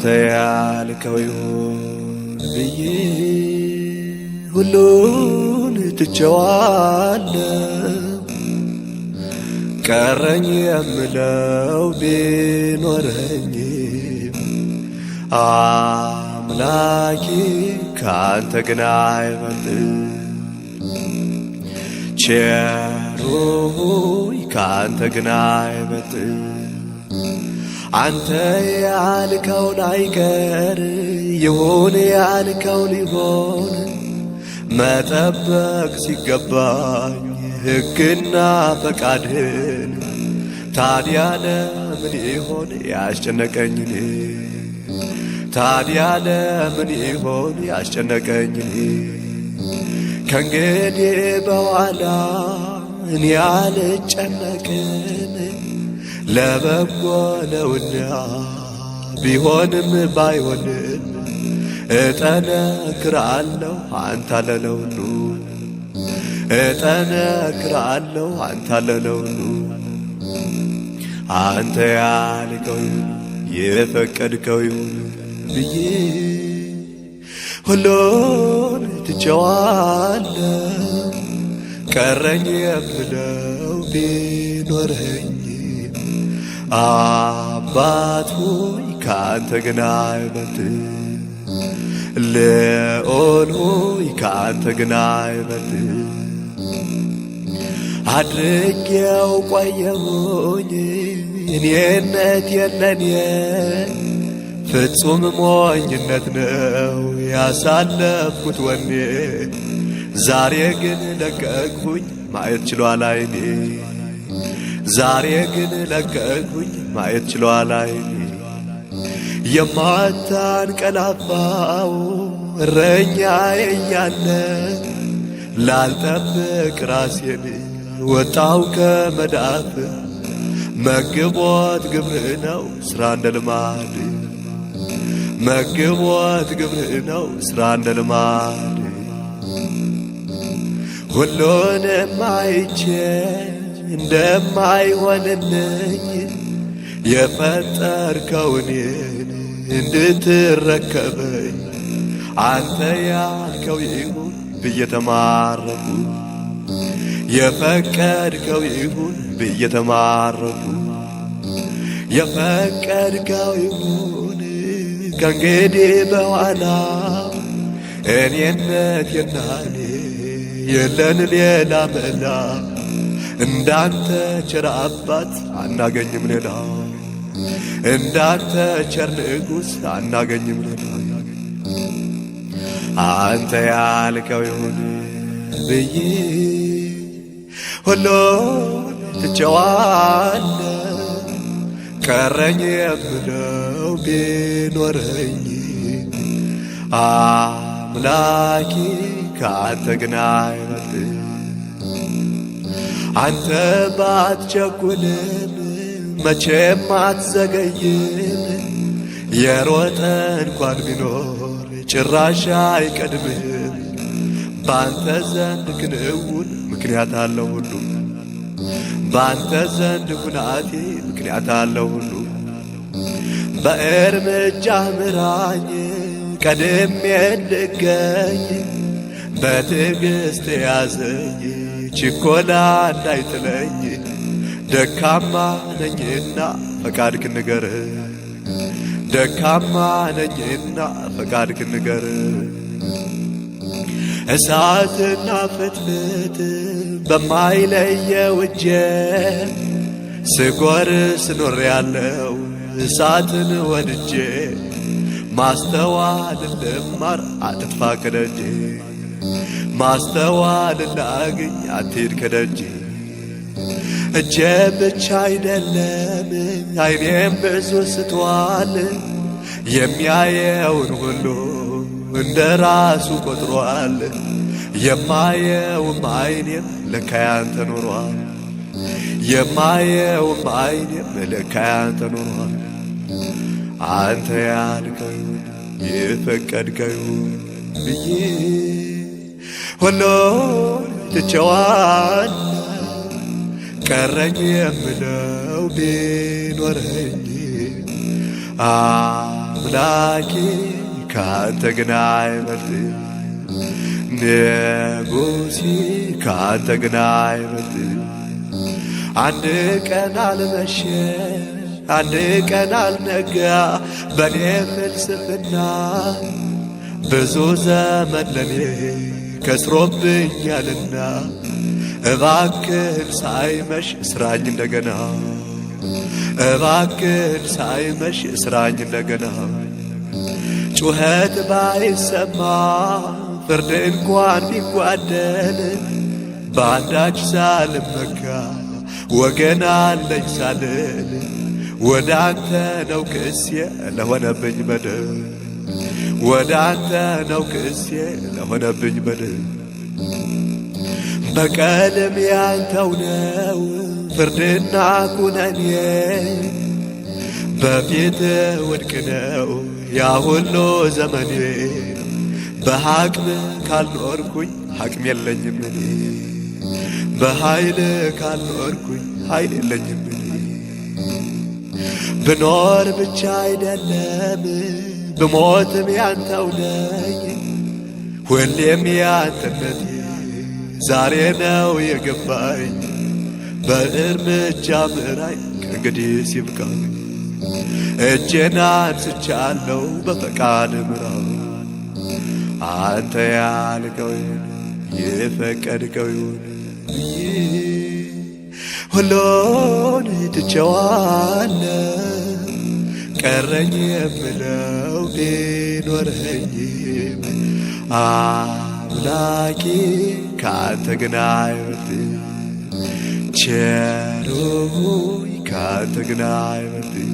አንተ ያልከው ይሁን ብዬ ሁሉን ትቼዋለሁ። ቀረኝ የምለው ቢኖረኝ አምላኬ ከአንተ ግን አይበልጥም። ቸሩ ሆይ ከአንተ ግን አይበልጥም። አንተ ያልከው ላይቀር ይሁን ያልከው ሊሆን መጠበቅ ሲገባኝ ሕግና ፈቃድህን ታዲያ ለምን ይሆን ያስጨነቀኝ እኔ? ታዲያ ለምን ይሆን ያስጨነቀኝ እኔ? ከእንግዲህ በኋላ እኔ አልጨነቅም፣ ለበጎ ነውና ቢሆንም ባይሆንም እጠነክራለሁ አንተ አለ ለሁሉ፣ እጠነክራለሁ አንተ አለ ለሁሉ። አንተ ያልከው ይሁን የፈቀድከው ይሁን ብዬ ሁሉን ትቼዋለሁ። ቀረኝ የምለው ቢኖረኝ አባት ሆይ ከአንተ ግን አይበልጥም። ልዑል ሆይ ከአንተ ግን አይበልጥም። አድርጌው ቆየሁኝ እኔነት የለኔ ፍጹም ሞኝነት ነው ያሳለፍኩት ወኔ። ዛሬ ግን ለቀቅሁኝ ማየት ችሏል ዓይኔ። ዛሬ ግን ለቀቅሁኝ ማየት ችሏል ዓይኔ። የማታንቀላፋው እረኛዬ እያለ ላልጠብቅ ራሴን ወጣው ከመዳፍ። መግቦት ግብርህ ነው ስራ እንደ ልማድ፣ መግቦት ግብርህ ነው ስራ እንደ ልማድ። ሁሉንም አይቼ እንደማይሆንልኝ የፈጠርከው እኔን እንድትረከበኝ አንተ ያልከው ይሁን ብዬ ተማረኩ። የፈቀድከው ይሁን ብዬ ተማረኩ። የፈቀድከው ይሁን ከእንግዲህ በኋላ እኔነት የናኔ የለን ሌላ መላ። እንዳንተ ቸር አባት አናገኝም ሌላ፣ እንዳንተ ቸር ንጉሥ አናገኝም ሌላ። አንተ ያልከው ይሁን ብዬ ሁሉን ትቼዋለሁ። ቀረኝ የምለው ቢኖረኝ አምላኬ ከአንተ ግን አይበልጥም። አንተ ባትቸኩልም መቼም አትዘገይም። የሮጠ እንኳን ቢኖር ጭራሽ አይቀድምህም። በአንተ ዘንድ ክንውን ምክንያት አለው ሁሉ፣ በአንተ ዘንድ ኩናቴ ምክንያት አለው ሁሉ። በእርምጃህ ምራኝ ቀድሜ እንድገኝ፣ በትዕግስት ያዘኝ ችኮላ እንዳይጥለኝ። ደካማ ነኝና ፈቃድክን ንገር፣ ደካማ ነኝና ፈቃድክን ንገር። እሳትና ፍትፍት በማይለየው እጄ ስጎር ስኖር ያለው እሳትን ወድጄ። ማስተዋልን ልማር አትጥፋ ከደጄ፣ ማስተዋልን ላግኝ አትሂድ ከደጄ። እጄ ብቻ አይደለም አይኔም ብዙ ስቷል። የሚያየውን ሁሉ እንደ ራሱ ቆጥሯል። የማየውም አይኔም ለካ ያንተ ኖሯል። የማየውም አይኔም ለካ ያንተ ኖሯል። አንተ ያልከው ይሁን የፈቀድከው ይሁን ብዬ ሁሉን ትቼዋለሁ። ቀረኝ የምለው ቢኖረኝ አምላኬ ካንተ ግን አይበልጥም። ንጉሴ ካንተ ግን አይበልጥም። አንድ ቀን አልመሸ አንድ ቀን አልነጋ በኔ ፍልስፍና፣ ብዙ ዘመን ለኔ ከስሮብኛልና፣ እባክህን ሳይመሽ ስራኝ እንደገና፣ እባክህን ሳይመሽ ስራኝ እንደገና። ጩኸት ባይሰማ ፍርድ እንኳን ቢጓደል፣ በአንዳች ሳልመካ ወገን አለኝ ሳልል፣ ወደ አንተ ነው ክሴ ለሆነብኝ በደል፣ ወደ አንተ ነው ክሴ ለሆነብኝ በደል። በቀልም ያንተው ነው ፍርድና ኩነኔ፣ በፊት ውድቅ ነው ያ ሁሉ ዘመኔ። በሐቅም ካልኖርኩኝ ሐቅም የለኝም እኔ፣ በኃይል ካልኖርኩኝ ኃይል የለኝም እኔ። ብኖር ብቻ አይደለም ብሞትም ያንተው ነኝ፣ ሁሌም ያንተነቴ ዛሬ ነው የገባኝ። በእርምጃ ምራኝ ከእንግዲህ ሲብቃኝ፣ እጄን አንስቻለሁ በፈቃድ ምራው። አንተ ያልከው ይሁን የፈቀድከው ይሁን ብዬ ሁሉን ትቼዋለሁ። ቀረኝ የምለው ቢኖረኝም አምላኬ ካንተ ግን አይበልጥም። ቸሩ ሆይ ካንተ ግን አይበልጥም።